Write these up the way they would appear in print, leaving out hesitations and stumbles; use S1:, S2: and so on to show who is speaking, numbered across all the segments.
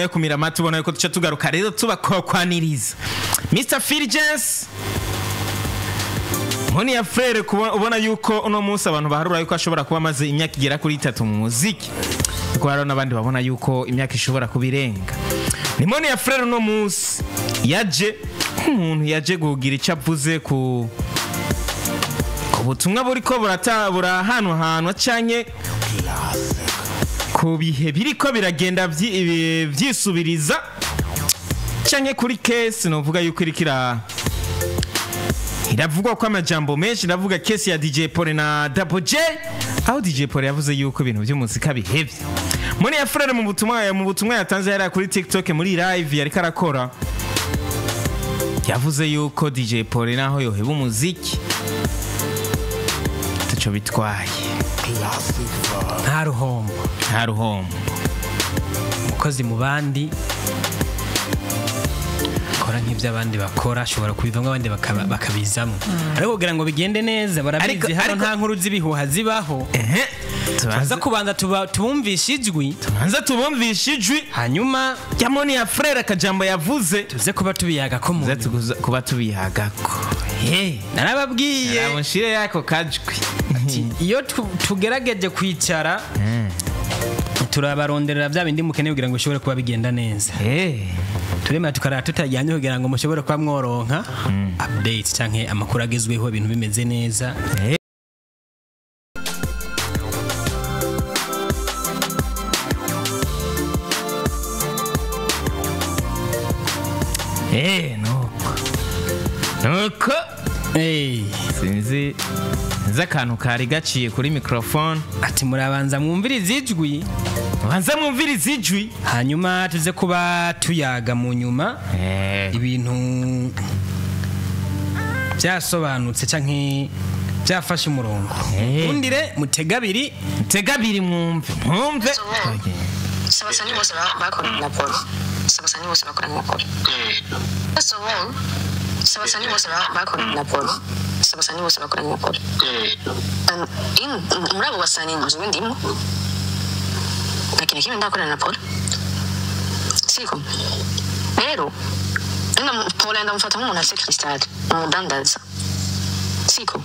S1: Yo kumira amata, ubona yuko duca tugaruka rero tubakokwaniriza Mr Fulgence Nkoni ya Frere, ubona yuko uno munsi abantu baharura yuko ashobora kuba amaze imyaka igera kuri 3 mu muziki, kuko hariho n'abandi babona yuko imyaka ishobora kuba irenga. Ni Moni ya Frere uno munsi yaje nk'umuntu yaje kugira icyo avuze ku butumwa buriko buratabura hano hantu canke ku bihe biriko biragenda vyisubiriza, canke kuri case novuga yuko iriko iravugwa ko amajambo menshi. Ndavuga case ya DJ Paul na Double J, aho DJ Paul yavuze yuko ibintu by'umuzika bihevye. Muri ya Frere mu butumwa yatanze yari kuri TikTok muri live yariko arakora, yavuze yuko DJ Paul naho yoheba umuziki ataco bitwaye.
S2: Nta ruhombo.
S1: Nta ruhombo.
S2: Umukozi mu bandi akora nk'ibyo abandi bakora, ashobora kubivamo, abandi bakabizamo, ariko kugira ngo bigende neza barabizi hano nta nkuru z'ibihuha zibaho. Tuza kubanza tubumvishe ijwi.
S1: Tubanza tubumvishe ijwi.
S2: Hanyuma
S1: ya Moni ya Frere, akajambo yavuze.
S2: Tuze kuba tubiyaga ko mu
S1: tuze kuba tubihagako.
S2: Narababwiye.
S1: Abo nshire yako kajwi.
S2: Ati, iyo tugerageje kwicara turabaronderera bya bindi mukeneye kugira ngo bishobore kuba bigenda neza. Turemera tukarara tutajyanye kugira ngo mushobore kuba mworonka update canke amakuru agezweho, ibintu bimeze neza.
S1: Nuko sinzi akantu kari gaciye kuri microphone.
S2: Ati murabanza mwumvirize ijwi.
S1: Banza mwumvirize ijwi.
S2: Hanyuma tuze kuba tuyaga mu nyuma ibintu byasobanutse canke byafashe umurongo. Undire mutega abiri.
S1: Tega abiri mwumve mwumve.
S3: Si abasani bose bakoranye na Paul, si abasani bose bakoranye na Paul. First of all, si abasani bose bakoranye na Paul, si abasani bose bakoranye na Paul. And muri abo basani jewe ndimo, nta kintu kimwe ndakorana na Paul, siko? Rero Paul ndamufata nk'umuntu afise cristal, umudandaza, siko?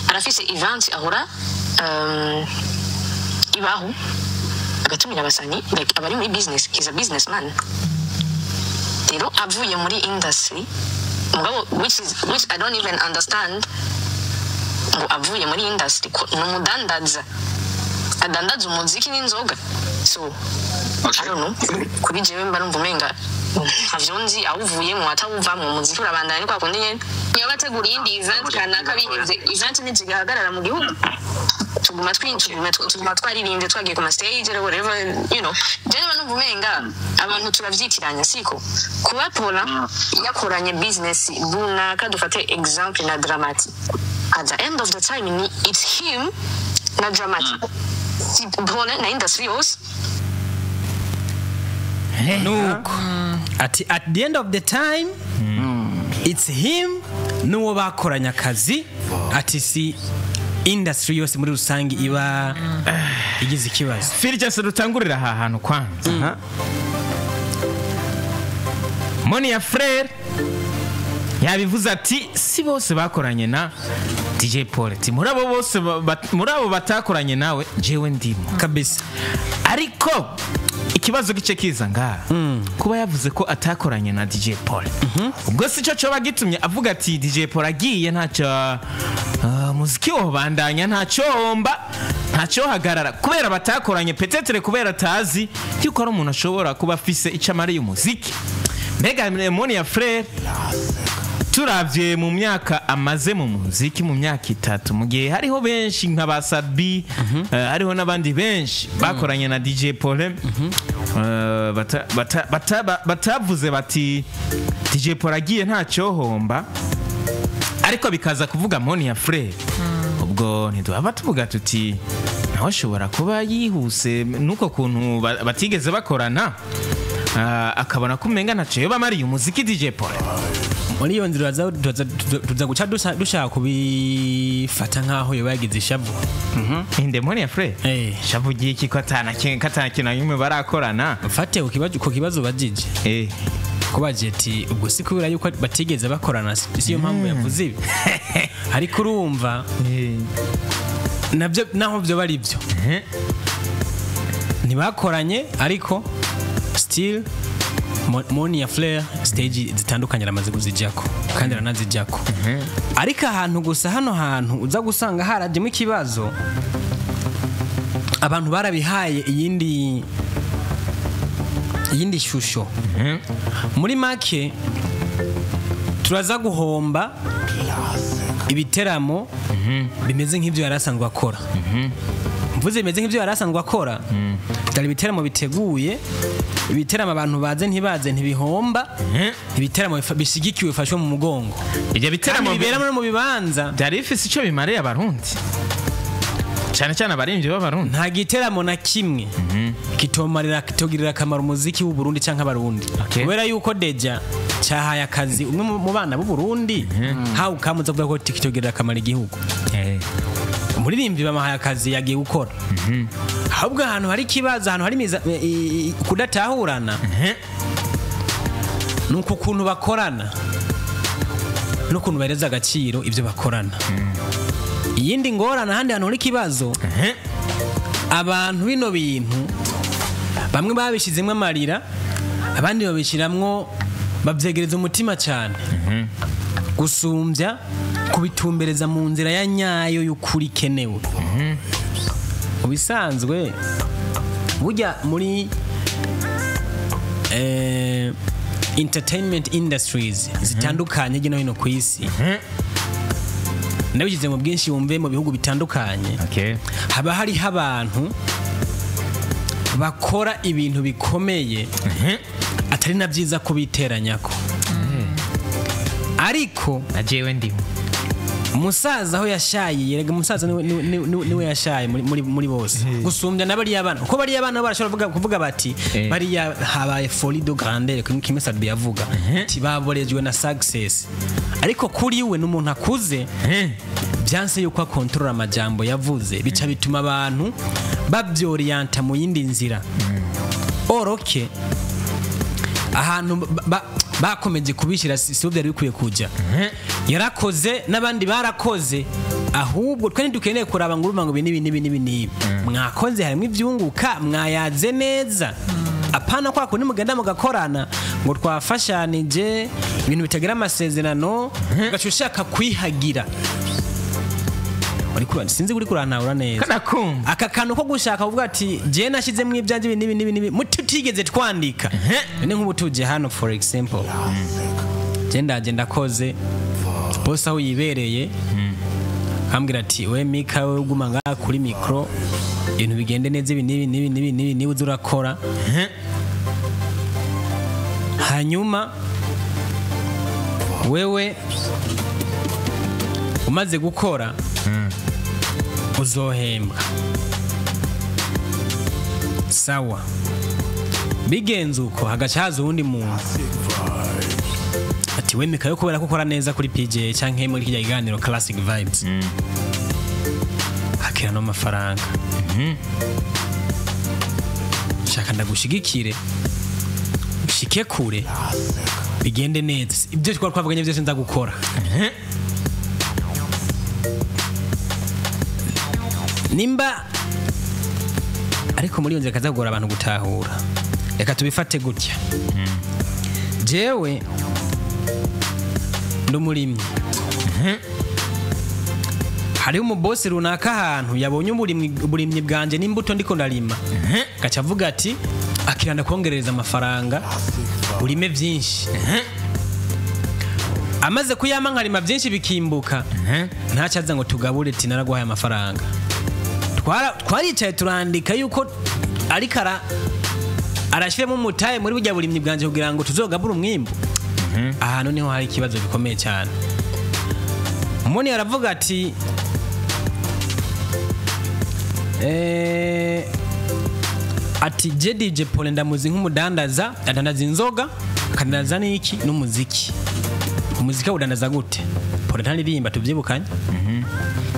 S3: Arafise event ahora ibaho, agatumira abasani, like abari muri business. He's a businessman. Rero avuye muri industry, mugabo which I don't even understand, ngo avuye muri industry, ko ni umudandaza, adandaza umuziki n'inzoga. So I don't know, kuri jewe mba numva umenga ntavyo nzi awuvuyemwo atawuvamwo, umuziki urabandanya, ni kwa kundi nyene. Niyo bategura iyindi event kanaka bihevye, event ntizigahagarara mu gihugu. Tuguma tuguma twaririmbye, twagiye ku ma stage or whatever. Je niba numva umenga abantu turavyitiranya, siko? Kuba Paula yakoranye business runaka, dufate example na Dramati, at the end of the time ni it's him na Dramati, si Paula na industry yose.
S2: Nuko ati at the end of the time it's him n'uwo bakoranye akazi, ati si industry yose muri rusange iba igize ikibazo.
S1: Fulgence, dutangurira aha hantu kwanza. Ha? Moni ya Frere yabivuze ati si bose bakoranye na DJ Paul, ati muri abo bose muri abo batakoranye nawe jewe ndimo.
S2: Kabisa.
S1: Ariko ikibazo gice kiza ngaha, kuba yavuze ko atakoranye na DJ Paul, ubwo si cyo coba gitumye avuga ati DJ Paul agiye ntacyo, muziki wobandanya, ntacyo homba, ntacyo hagarara kubera batakoranye, peut-être kubera atazi yuko ari umuntu ashobora kuba afise icyo amariye umuziki. Mbega Moni ya Frere, turavye mu myaka amaze mu muziki, mu myaka 3, mu gihe hariho benshi nka ba Sabi, hariho n'abandi benshi bakoranye na DJ Paul, batavuze bati DJ Paul agiye ntacyo homba, ariko bikaza kuvuga Moni ya Frere, ubwo ntiduhava tuvuga tuti nawe ashobora kuba yihuse nuko kuntu batigeze bakorana, akabona ko umenga ntacyo yoba amariye umuziki DJ Paul?
S2: Muri iyo nzira tuza guca dushaka kubifata nk'aho yoba yagize ishavu.
S1: Inde, Monia Fleur?
S2: Eh.
S1: Shavu iki ko atana kintu na kimwe barakorana?
S2: Mfate ku kibazo bajije, ko bagiye ati ubwo si kubera yuko batigeze bakorana, si yo mpamvu yavuze ibi? Ariko urumva, nabyo naho byo bari byo, ntibakoranye, ariko still Monia Fleur stage zitandukanye aramaze kuzijyako kandi aranazijyako. Ariko ahantu gusa, hano hantu uza gusanga harajemo ikibazo, abantu barabihaye iyindi shusho. Muri make, turaza guhomba ibiteramo bimeze nk'ibyo yari asanzwe akora. Mvuze bimeze nk'ibyo yari asanzwe akora, byari ibiteramo biteguye, ibiteramo abantu baze ntibaze ntibihomba, ibiteramo bishyigikiwe, bifashwe mu mugongo
S1: Ibyo
S2: kandi
S1: biteramo
S2: bibera no mu bibanza.
S1: Byari bifise icyo bimariye Abarundi, cyane cyane abaririmbyi b'Abarundi?
S2: Nta giteramo na kimwe kitomarira, kitogirira akamaro umuziki w'u Burundi canke Abarundi, kubera yuko déjà cyahaye akazi umwe mu bana b'u Burundi. Hawe ukamuza kuvuga ko kitogirira akamaro igihugu? Umuririmbyi bamuhaye akazi, yagiye gukora. Ahubwo ahantu hari ikibazo, ahantu hari kudatahurana, ni uku kuntu bakorana n'ukuntu bahereza agaciro ibyo bakorana. Iyindi ngorane, ahandi hantu hari ikibazo, abantu bino bintu bamwe babishyizemo amarira, abandi babishyiramo, babyegereza umutima cyane gusumbya kubitumbereza mu nzira ya nyayo y'ukuri ikenewe. Mu bisanzwe, burya muri entertainment industries zitandukanye hirya no hino ku isi, nabishyize mu bwinshi, wumve mu bihugu bitandukanye, haba hariho abantu bakora ibintu bikomeye, atari na byiza kubiteranyako, ariko
S1: Na jewe ndimo.
S2: Umusaza aho yashaye, yerega umusaza niwe yashaye muri bose gusumbya na bariya bana, kuko bariya bana barashobora kuvuga bati bariya habaye folie de grandeur, kimwe Sadbi yavuga ati baborejwe na success. Ariko kuri we n'umuntu akuze, byanse yuko akontorora amajambo yavuze, bica bituma abantu babyoriyanta mu yindi nzira. Oroke ahantu bakomeje kubishyira si bo byari bikwiye kujya. Yarakoze n'abandi barakoze, ahubwo twe ntidukeneye kuraba ngo urumva ngo ibi n'ibi n'ibi n'ibi n'ibi mwakoze, harimo ibyunguka, mwayaze neza. Apana kwa kundi mugenda mugakorana ngo twafashanije, ibintu bitagira amasezerano, ugaca ushaka kwihagira. Sinzi uri kurantahura neza.
S1: Kanakumva.
S2: Aka kantu ko gushaka kuvuga ati jewe nashyizemo ibyanjye ibi n'ibi n'ibi n'ibi, tutigeze twandika. Ni nk'ubu tuje hano, for example, je ndaje ndakoze, bose aho yibereye ambwira ati: "We Mika, we uguma ngaha kuri micro, ibintu bigende neza, ibi n'ibi n'ibi n'ibi n'ibi niba uza urakora." Hanyuma wewe umaze gukora uzohembwa. Sawa, bigenze uko, hagaca haza uwundi muntu ati: "We Mika yo, kubera ko ukora neza kuri PJ canke muri kirya kiganiro Classic Vibes, hakira no mafaranga, shaka ndagushigikire ushike kure, bigende neza, ibyo twari twavuganye byose nzagukora." Nimba ariko muri iyo nzira kazagora abantu gutahura, reka tubifate gutya: jewe ndi umurimyi, hariho umubosi runaka ahantu yabonye uburimyi bwanjye n'imbuto ndiko ndarima, gaca avuga ati: "Akira, ndakongerereza amafaranga urime byinshi." Amaze kuyama nkarima byinshi bikimbuka, ntacyo aza ngo tugabure ati naraguhaye amafaranga. Twaricaye turandika yuko ariko arashyiramo umutahe muri burya burimyi bwanjye kugira ngo tuzogabure umwimbu. Ahantu niho hari ikibazo gikomeye cyane. Muni aravuga ati ati je DJ Paul ndamuzi nk'umudandaza, adandaza inzoga, akadandaza n'iki n'umuziki. Umuziki awudandaza gute? Pole ntaririmba, tubyibukanye.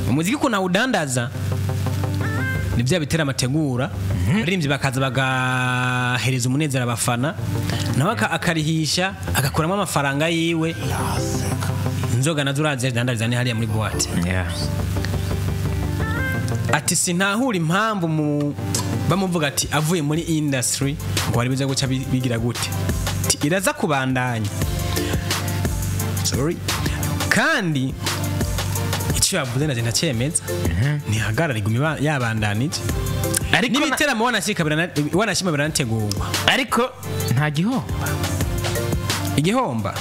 S2: Umuziki ukuntu awudandaza ni bya bitera amategura, abaririmbyi bakaza bagahereza umunezero abafana, nawe akarihisha agakuramo amafaranga yiwe. Inzoga nazo urazi zidandariza ni hariya muri boîte. Ati sintahura impamvu mu bamuvuga ati avuye muri industry ngo bari biza guca bigira gute. Ati iraza kubandanya, sorry. Kandi icyo yavuze naje ndacyemeza, ntihagarara, iguma yabandanije.
S1: Ariko
S2: n'ibiteramo wanashika wanashima biranategurwa.
S1: Ariko nta gihomba.
S2: Igihomba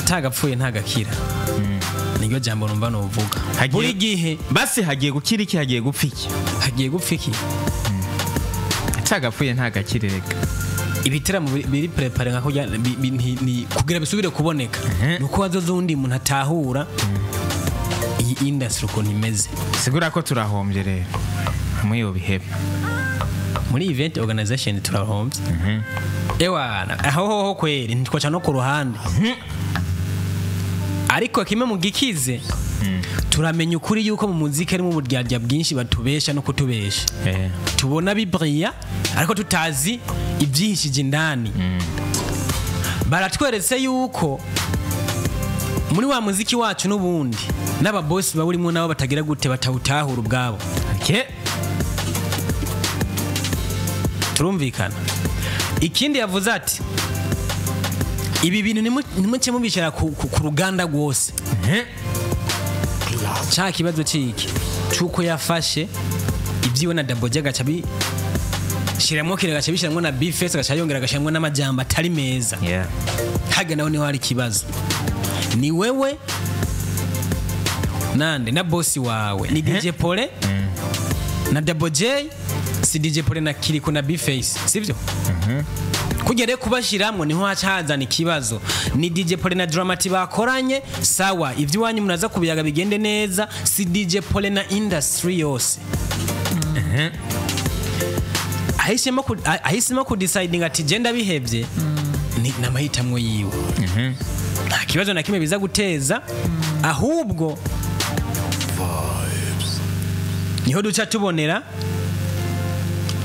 S2: atagapfuye ntagakira, niryo jambo numva novuga. Buri gihe
S1: basi hagiye gukira iki, hagiye gupfa iki?
S2: Hagiye gupfa iki?
S1: Atagapfuye ntagakire reka.
S2: Ibiteramo biri préparé nka kurya kugira bisubire kuboneka, nuko hazoza uwundi muntu atahura iyi industry ukuntu imeze.
S1: Sigura ko turahombye rero hamwe yobiheba.
S2: Muri event organization turahombye ewana, aho hoho kweri ntitwaca no ku ruhande. Ariko kimwe mu gikize, turamenya ukuri yuko mu muziki harimo uburyarya bwinshi, batubesha no kutubesha. Tubona bibriya ariko tutazi ibyihishije indani. Baratweretse yuko muri wa muziki wacu n'ubundi n'ababosi bawurimo nabo batagira gute, batawutahura ubwabo. Turumvikana. Ikindi yavuze ati ibi bintu ntimuce mubishyira ku ruganda rwose. Cya kibazo ciki cy'uko yafashe ibyiwe na Double J agaca bishyiramo kire, agaca bishyiramo na Bface, agaca yongera agashyiramo n'amajambo atari meza. Haga naho niho hari ikibazo, ni wewe nande na bosi wawe, ni DJ Pole na Double J, si DJ Pole na Kiriko na Bface, sivyo? Kugera rero kubashiramwo niho haca hazana ikibazo. Ni DJ Pole na Dramati bakoranye, sawa, ivy'iwanyu munaza kubiyaga bigende neza, si DJ Pole na industry yose. Ahisemo ku deciding ati je ndabihevye, ni n'amahitamwo yiwe, nta kibazo na kimwe biza guteza. Ahubwo niho duca tubonera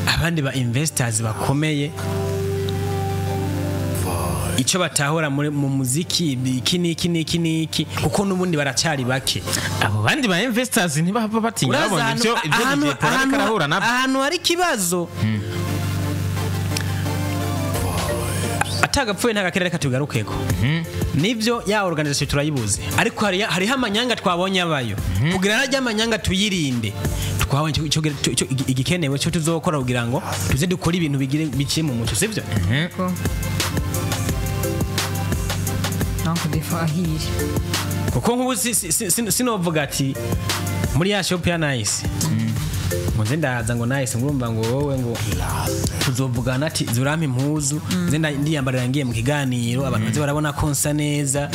S2: abandi ba investors bakomeye, icyo batahora mu muziki iki n'iki n'iki n'iki, kuko n'ubundi baracyari bake.
S1: Abo bandi ba investors ntibahava batinya
S2: Urazi
S1: babonye ibyo DJ Paul ariko arahura nabyo?
S2: Ahantu hari ikibazo, atagapfuye ntagakira, reka tugarukeko. Nibyo, ya organisation turayibuze, ariko hariho amanyanga twabonye abayo. Kugira naryo amanyanga tuyirinde, twabonye igikenewe cyo tuzokora kugira ngo tuze dukore ibintu bigire biciye mu muco, sibyo?
S4: Ko donc des fois ahiri.
S2: Kuko nk'ubu sinovuga ati muri ya shop ya Nice ngo nze ndaza ngo Nice, ngurumva ngo wowe ngo tuzovugana ati zurampa impuzu nze ndiyambarira ngiye mu kiganiro, abantu baze barabona ko nsa neza,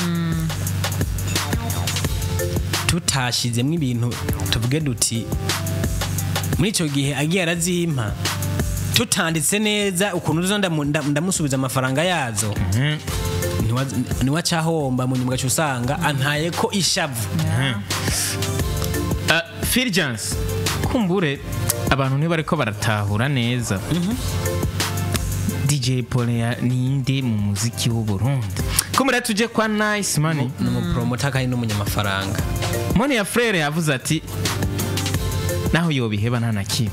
S2: tutashizemwo ibintu tuvuge duti muri icyo gihe agiye arazimpa, tutanditse neza ukuntu uzo ndamusubiza amafaranga yazo, niwacahomba mu nyuma ugaca usanga antaye ko ishavu.
S1: Fulgence, kumbure abantu ntibariko baratahura neza DJ Paul ninde mu muziki w'u Burundi. Kumbure tuje kwa Nice Money.
S2: Ni umupromota kandi n'umunyamafaranga.
S1: Moni ya Frere yavuze ati naho yobiheba nta na kimwe,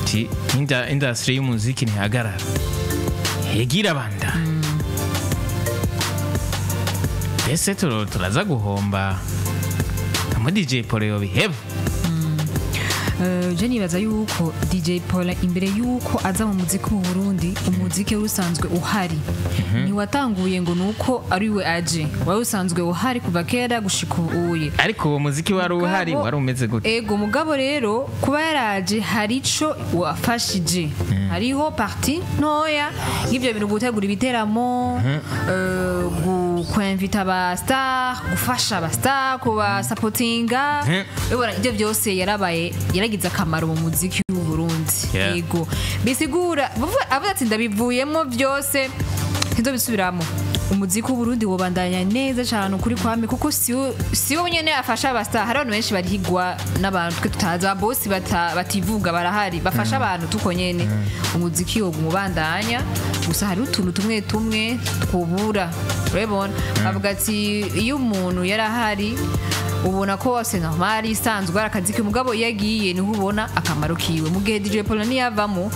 S1: ati industry y'umuziki ntihagarara, hegira banda mbese turaza guhomba hamwe DJ Paul yobiheba.
S4: Je nibaza yuko DJ Paul imbere yuko aza mu muziki w'u Burundi, umuziki wari usanzwe uhari, ntiwatanguye ngo nuko ari we aje, wari usanzwe uhari kuva kera gushika ubuye.
S1: Ariko uwo muziki wari uhari wari umeze gute?
S4: Ego, mugabo rero kuba yaraje hari ico wafashije, hariho partie ntoya nk'ivyo bintu, gutegura ibiteramo, kwinvita aba star, gufasha aba star, kubasapotinga. Ubona ibyo byose yarabaye, yaragize akamaro mu muziki w'u Burundi. Ego, bisigura avuga ati ndabivuyemo byose. Ntizobisubiramo, umuziki w'Uburundi wobandanya neza cyane ukuri kwame, kuko siwo nyene afasha abasta. Hari abantu benshi barihigwa n'abantu twe tutazi, ba bosi bativuga barahari bafasha abantu tuko nyene. Umuziki wo umubandanya, gusa hari utuntu tumwe tumwe twubura. Urabona bavuga ati iyo umuntu yarahari ubona ko c'est normal, isanzwe ari akazi ke, mugabo iyo agiye niho ubona akamaro kiwe. Mu gihe DJ Paul niyavamo,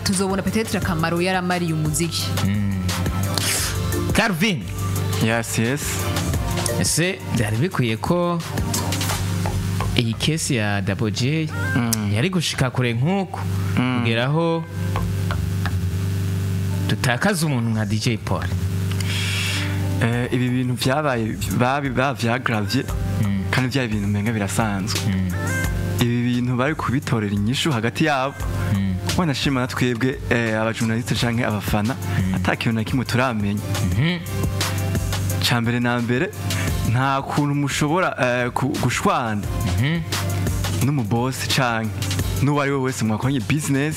S4: tuzobona peut-être akamaro yaramariye umuziki.
S1: Calvin.
S5: Yes.
S1: Ese byari bikwiye ko iyi case ya Double J yari gushika kure nk'uku, kugeraho dutakaza umuntu nka DJ Paul?
S5: Ibi bintu byabaye babi bavyagravye kandi byari ibintu umenga birasanzwe. Ibi bintu bari kubitorera inyishu hagati yabo, wanashima na twebwe abajournaliste canke abafana ata kintu na kimwe turamenya. Ca mbere na mbere, nta kuntu mushobora gushwana n'umubosi canke n'uwo ari we wese mwakoranye business,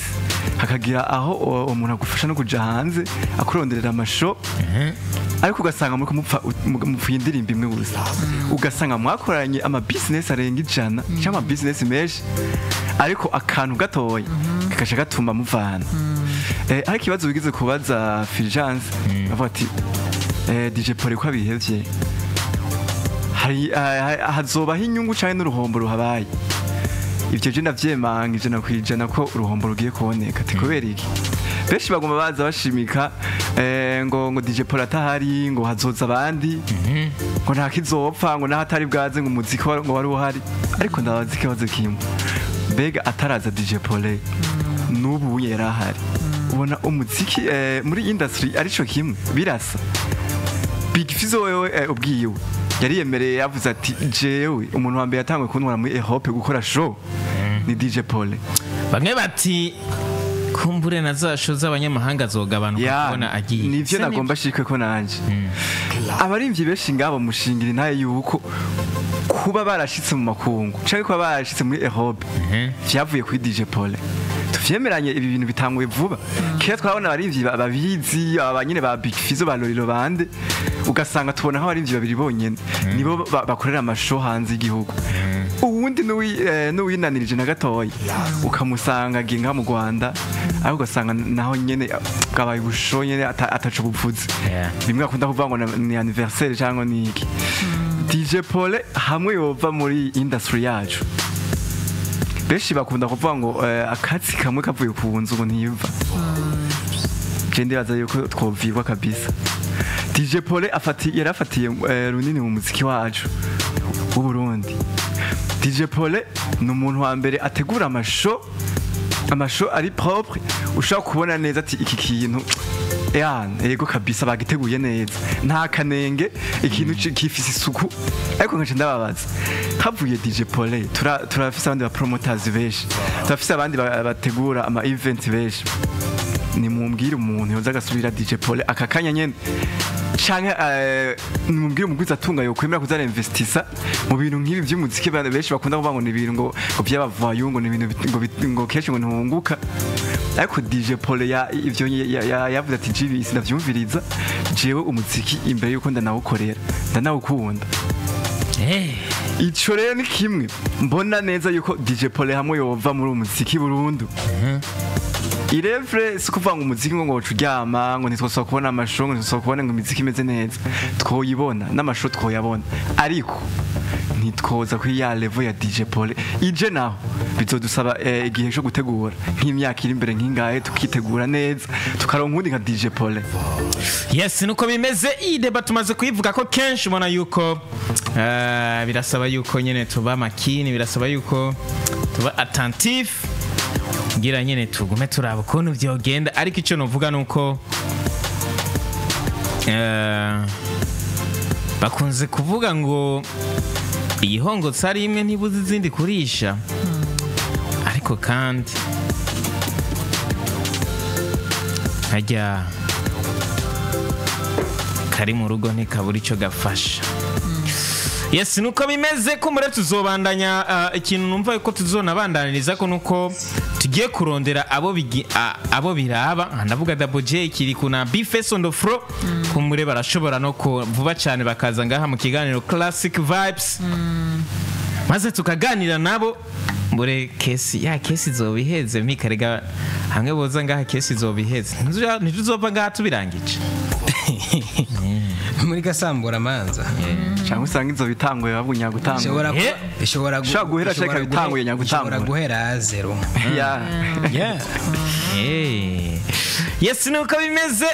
S5: hakagira aho umuntu agufasha no kuja hanze akuronderera amasho, ariko ugasanga muri kumupfa mupfuye indirimbo imwe gusa, ugasanga mwakoranye ama business arenga 100 cyangwa ama business menshi, ariko akantu gatoya kakaca gatuma muvana. Ariko ikibazo wigize kubaza Fulgence, avuga ati DJ Paul ko abihevye, hari hazobaho inyungu canke n'uruhombo ruhabaye? Ivyo je ndavyemanga 100% ko uruhombo rugiye kuboneka. Ati kubera iki? Benshi baguma baza bashimika ngo DJ Paul atahari ngo hazoza abandi, ngo nta kizopfa, ngo naho atari bwaze ngo umuziki ngo wari uhari. Ariko ndabaza ikibazo kimwe: mbega ataraza DJ Paul n'ubu yari ahari, ubona umuziki muri industry arico kimwe birasa? Big Fizzo wewe ubwiwe yariyemereye, yavuze ati jewe umuntu wa mbere yatanguye kuntwara muri Europe gukora show ni DJ Paul.
S1: Bamwe bati kumbure na za show z'abanyamahanga zogabanuka kubona agiye.
S5: Nivyo nagomba shikwe ko nanje abarimvyi benshi ngabo mushingira intaye yuko kuba barashitse mu makungu canke kuba barashitse muri Europe vyavuye kuri DJ Paul. Tuvyemeranye, ibi bintu bitanguye vuba. Kera twabona abarimvyi babizi, aba nyene ba Big Fizzo, ba Lolilo, bande, ugasanga tubona nk'abarimvyi babiri bonyene nibo bakorera amashow hanze y'igihugu, uwundi n'uwinanirije na gatoya ukamusanga agiye nka mu Rwanda, ariko ugasanga naho nyene bwabaye ubusho nyene ataco buvuze. Bimwe akunda kuvuga ngo ni anniversaire cyangwa ni iki. DJ Paul hamwe yova muri industry yacu, benshi bakunda kuvuga ngo akatsi kamwe kavuye ku nzu ngo ntiva. Je ndibaza yuko twovirwa kabisa. DJ Paul yarafatiye runini mu muziki wacu w'u Burundi. DJ Paul ni umuntu wa mbere ategura amashow ari propre, ushobora kubona neza ati iki kintu ya yego kabisa bagiteguye neza, nta kanenge, ikintu gifise isuku. Ariko nkaca ndababaza: havuye DJ Paul, turafise abandi ba promoters benshi, turafise abandi bategura ama event benshi. Nimumbwire umuntu yoza agasubira DJ Paul aka kanya nyene, canke nimumbwire umugwiza atunga yokwemera kuzana investisa mu bintu nk'ibi by'umuziki. Abantu benshi bakunda kuvuga ngo ni ibintu ngo by'abavayu, ngo ni ibintu ngo kenshi ngo ntihunguka, ariko DJ Paul ya ivyo yavuze ati jibi sinavyumviriza, jewe umuziki imbere yuko ndanawukorera ndanawukunda. Ico rero ni kimwe mbona neza yuko DJ Paul hamwe yova muri uwo muziki burundu. Irevre si kuvuga ngo umuziki ngo woca uryama, ngo ntitwosaba kubona amashusho, ngo ntitwosaba kubona ngo imiziki imeze neza. Twoyibona n'amashusho twoyabona, ariko ntitwoza kuri ya level ya DJ Paul. Ije naho bizodusaba igihe cyo gutegura, nk'imyaka iri imbere nk'ingahe, tukitegura neza tukaronka uwundi nka DJ Paul.
S1: Yes, nuko bimeze. Iyi débat tumaze kuyivuga ko kenshi. Ubona yuko birasaba yuko nyene tuba makini, birasaba yuko tuba attentif, ngira nyene tugume turaba ukuntu vyogenda. Ariko ico novuga nuko bakunze kuvuga ngo iyihongotse ari imwe ntibuze izindi kurisha, ariko kandi hajya kari mu rugo ntikabura icyo gafasha. Yes, nuko bimeze. Ko muri tuzobandanya, ikintu numva yuko tuzonabandaniriza ko nuko tugiye Tugiye kurondera abo biraba, ndavuga Double J kiri kuna B-Face on the floor, kumure barashobora no vuba cyane bakaza ngaha mu kiganiro Classic Vibes, maze tukaganira nabo. Mbure kesi ya kesi izoba iheze mikarega hamwe boza ngaha, kesi izoba iheze, ntituzova ngaha tubirangije.
S2: Muri gasambura manza.
S5: Cyangwa usanga inzo bitanguye babunya gutangura.
S2: Ishobora ishobora
S5: Ishobora guhera
S2: ishobora
S5: sheka bitanguye nyagutangura.
S2: Ishobora guhera zero.
S5: Yeah.
S2: Yeah.
S1: Yes, nuko bimeze.